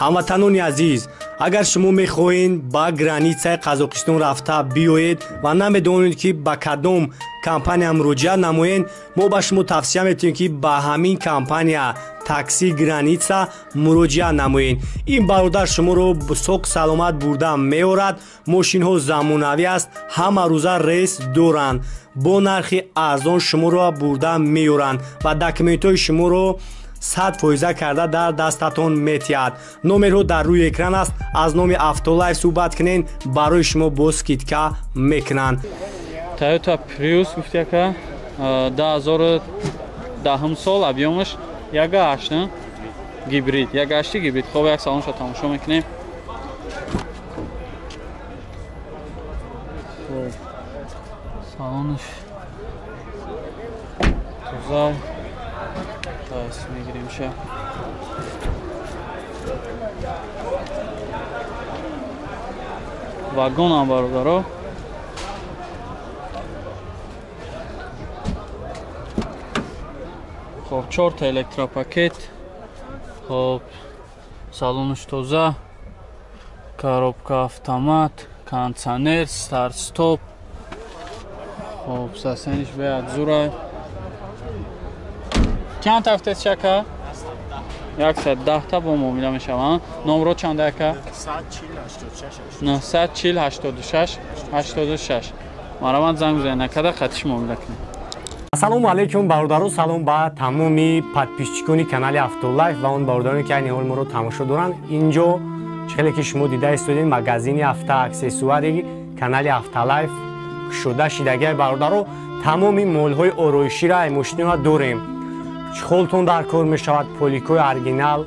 Ҳамватанони азиз, агар шумо мехоҳед ба границаи Қазоқистон рафта биёед ва намедонед, ки ба кадом компания муроҷиат намоед, мо ба шумо тавсия метиҳем, ки ба ҳамин компания Такси Граница муроҷиат намоед. Ин бародар шуморо соқ саломат бурда меорад. Мошинҳо замонавӣ аст, ҳама рӯза рейс доранд, бо нархи арзон шуморо бурда меоранд ва документҳои шуморо 100% карда дар дастатон метиҳад. Номерҳо дар рӯи экран аст. Аз номи Автолайф суҳбат кунед, барои шумо бо скидка мекунанд. Toyota Prius гуфт яка 2010 сол, объёмаш 1.8 гибрид, 1.8 гибрид. Хоб, як салонша тамошо мекунем. Хоб, салонаш тоза, тайс мегиримша. Вагонам бародаро. Хоб, чорта электропакет. Хоб, салонаш тоза, коробка автомат, кондиционер, старт стоп. Хоб, сасениш беяд зурай. Чанд тафтес шака? 110 та бо муомила мешаванд. Номро чанда яка? 940 86 86. Марамат занг бизанед, накарда қатиш муомила кунед. Ассалому алайкум бародаро, салом ба тамоми подписчикони канали Автолайф ва он бародароне, ки айни ҳол моро тамошо доранд. Инҷо хеле ки шумо дида истодед, магазини автоаксессуари канали Автолайф кушода шидагиай бародаро. Тамоми молҳои ороиширо ай мошинҳо дорем. Чхолтон дар кор мешавад, поликои оригинал,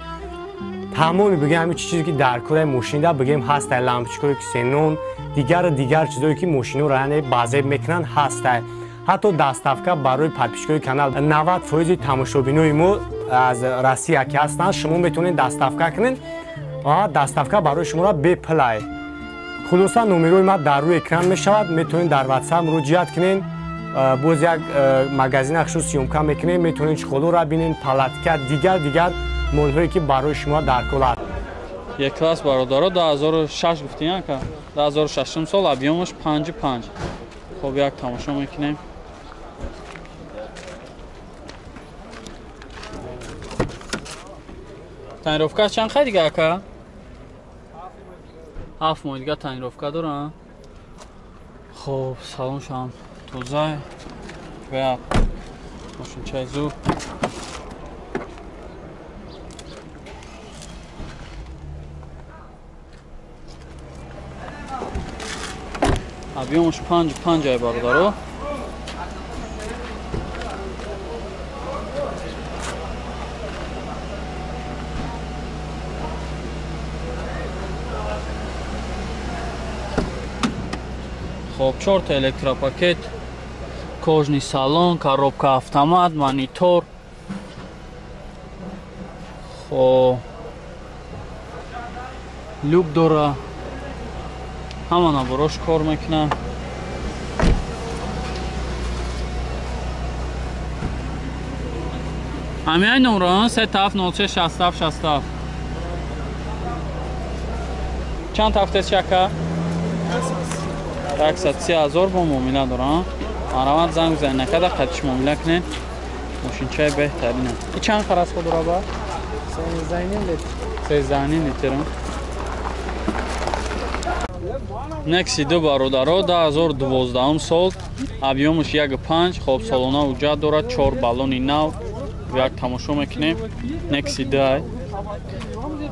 тамоми бигем ҳамин чизе ки дар кораи мошинда бигем ҳастай, лампочкаҳои ксенон, дигару дигар чизое ки мошинҳоро яъне базеб мекунанд ҳастай. Ҳатто доставка барои подписчикои канал 90% тамошобинои мо аз Россия ки ҳастанд, шумо метавонед доставка кунед ва доставка барои шуморо бепулай. Хулоса, номерои ма дар рӯи экран мешавад, метавонед дар WhatsApp муроҷиат кунед. Боз як магазин ахшу съёмка мекунем, метавонед чхолоро бинед, палатка, дигар дигар молҳое ки барои шумо дар кор аст. Як класс бародаро 2006 гуфтем ака, 2006 сол, объёмаш 5.5. Хоб, як тамошо мекунем. Тонировка чанд хай дига ака? 7 моҳ дига тонировка дорам. Хоб, салоншам тоза ва мошинчаи зур. Объёмаш 5.5 ай бародаро. Хоб, чорта электропакет, кожный салон, коробка автомат, монитор. Хоб, люк дора, ҳама наборош кор мекунад. Ҳамин номро 37 06 67 67. Чанд ҳафтес шака? 130 ҳазор бо муомила дорам. Марамат занг бизанед, накарда қатиш муомила кунед. Мошинчаи беҳтарина. И чанд харасхо дора ба? 13 литр. 13 литр. Некси 2 бародаро 2012 сол, объёмаш 1.5. Хоб, салона уҷат дорад, 4 баллони нав. Як тамошо мекунем. Некси 2.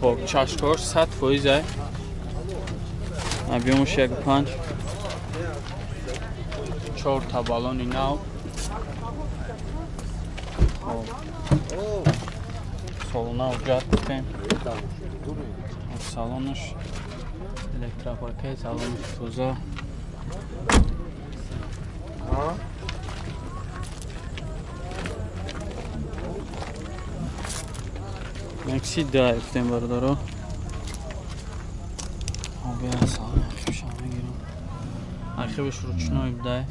Хоб, чашкош 100% ай. Объёмаш 1.5. 4 та баллони нав. Хоб, салона уҷат гуфтем. Салонаш электропакет, салонаш тоза. Некси 2 гуфтем бародаро. Хоб, салон архивша мегирам. Архиваш ручной будай.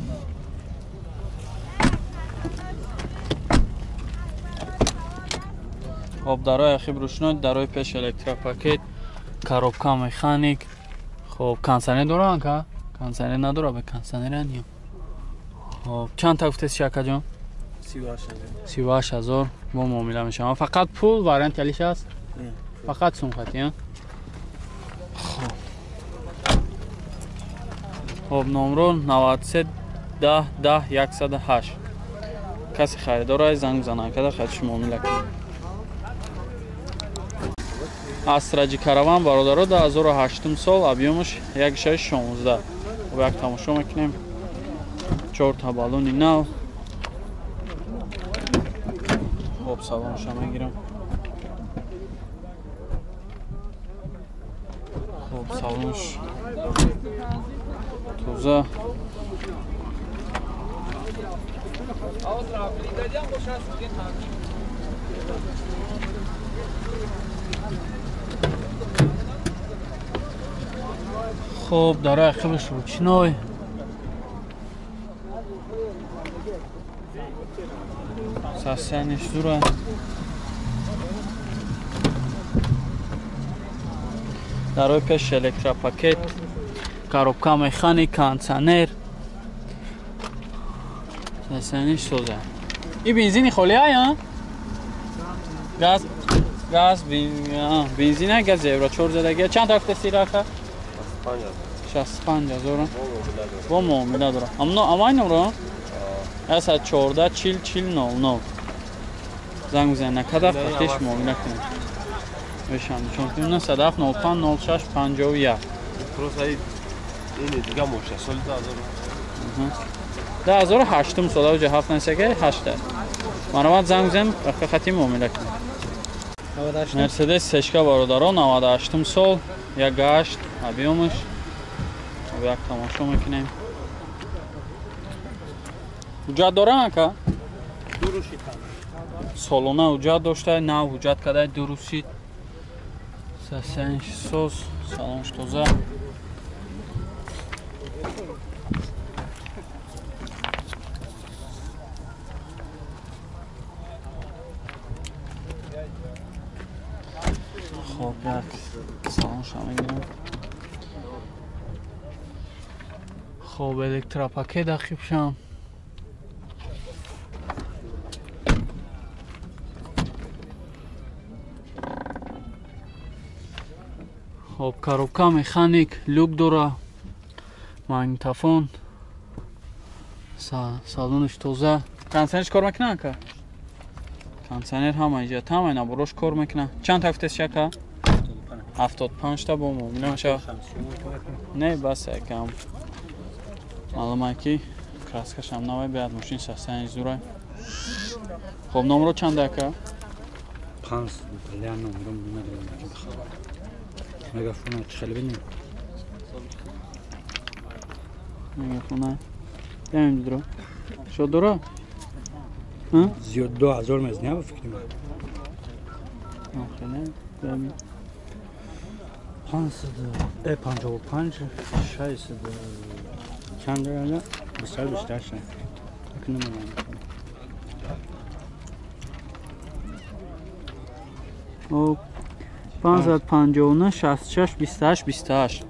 Хоб, дарои архив ручной, дарои пеш электропакет, Коробка механик. Хоб, кондиционер дора ака? Кондиционер надора, бе кондиционер ниё. Хоб, чанд та гуфтеси акаҷон? 38 000 бо муомила мешавам. Фақат пул вариант алиш аст? Фақат сумхати, хоб. Хоб, номро 93 10 10 108. Каси харидор занг занад, када хатиш муомила кунад. Астраҷи караван бародаро 2008 сол, объёмаш 1.16. Хоб, як тамошо мекунем. 4 та баллони нав. Хоб, салонша мегирам. Хоб, салонш тоза. Хоб, дар ақибаш ручной. Состояние дура. Дарои пеш электропакет, коробка механик, кондиционер. Состояние соза. И бензини холи ая? Газ, газ, бензина, газ евро 4 задаги. Чанд вақт сирака? 65 000. Бо муомила дора. Амно амай номро? 114 40 40 00. Занг бизанед, накада хатиш муомила кунед. Бешам, чун 97 05 06 51. Просто ин дига мошина соли 2008 сол, авҷа 7 насега 8. Маромад занг бизанед, хати муомила кунед. Мерседес сешка бародаро 98 сол, 1.8 объёмаш. Як тамошо мекунем. Ҳуҷҷат дора ака? Солона ҳуҷҷат дошта, нав ҳуҷҷат карда, дурусид. Состояние соз, салонш тоза. Хоб, як салонша мегирем. Хоб, электропакет ақибшам. Хоб, коробка механик, люк дора, магнитофон, салонаш тоза. Кондиционерш кор мекунад ака? Кондиционер ҳама иҷа, ҳама наборош кор мекунад. Чанд та гуфтеси ака? 75 та бо муомила мешавад. Не, бас якам. Маълума ки краскашам навай, биад мошин состояние зурай. Хоб, номро чанд ака? 5 номром намедонам. Мегафона чӣ бинем? Мегафона. Ям дро. Шо дора? Зиёд 2000 мезня ба фикри ман. Охе, не. 555 600 чанд дора? 28. Акнун. О 559 66 28 28.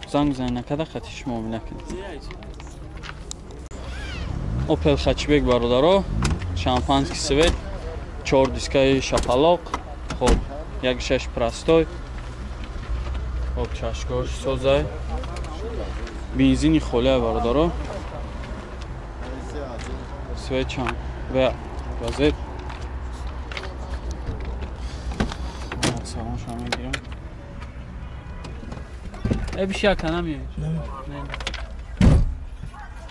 Занг бизанед, накада хатиш муомила кунед. Опел Хачбек бародаро, шампанский свет, 4 дискаи шапалоқ, хоб, 1.6 простой. Хоб, чашкош созай. Бензини холия бародаро. Свет чанд ва газет. Салонша мегирам. Биши ака намеёй? Не.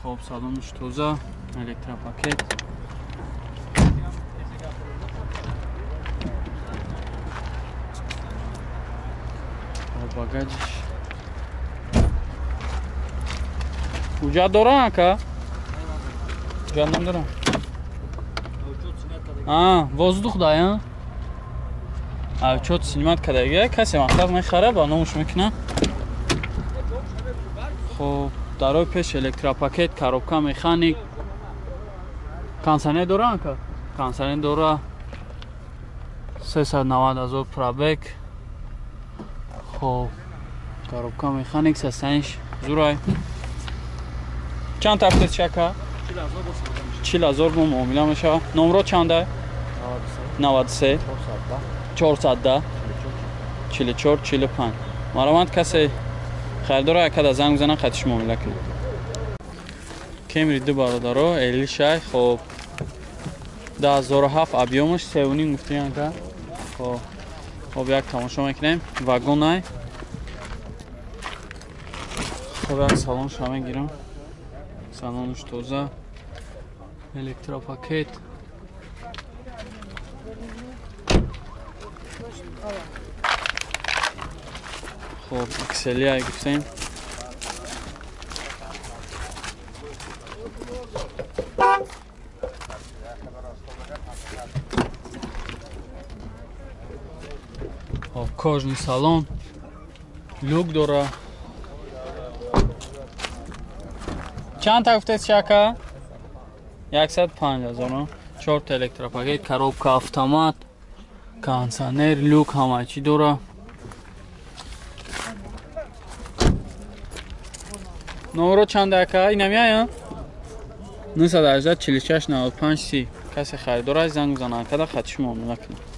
Хоб, салонш тоза, электропакет. Хоб, багажиш. Ҳуҷҷат дора ака? Ҳуҷҷат надора? Воздух да, чот снимат кардагия, касе мақсад мехара, ба номуш мекунад. Хоб, дарои пеш электропакет, коробка механик. Кондиционер дора ака? Кондиционер дора. 390 000 пробег. Хоб коробка механик састаниш зурай. Чанд тафтед шака? 40,000 бо муомила мешава. Номро чанда? 93 410 44 45. Маромад касе харидора якада занг бизанад, хатиш муомила кунад. Кемри ду бародаро элишай. Хоб 2007 объёмаш 3.5 гуфтиян ка. Хоб як тамошо мекунем. Вагонай. Хоб як салонша мегирам. Салонш тоза. Электропакет. Хоб акселия гуфтем. Хоб кожный салон. Люк дора. Чанд та гуфтед шака? 105,000. 4 та электропакет, коробка автомат, кондиционер, люк ҳама чӣ дора. Номро чанд ака? Инам яя? 918 46 95 30. Касе харидор аст занг бизанад, када хатиш муомила кунад.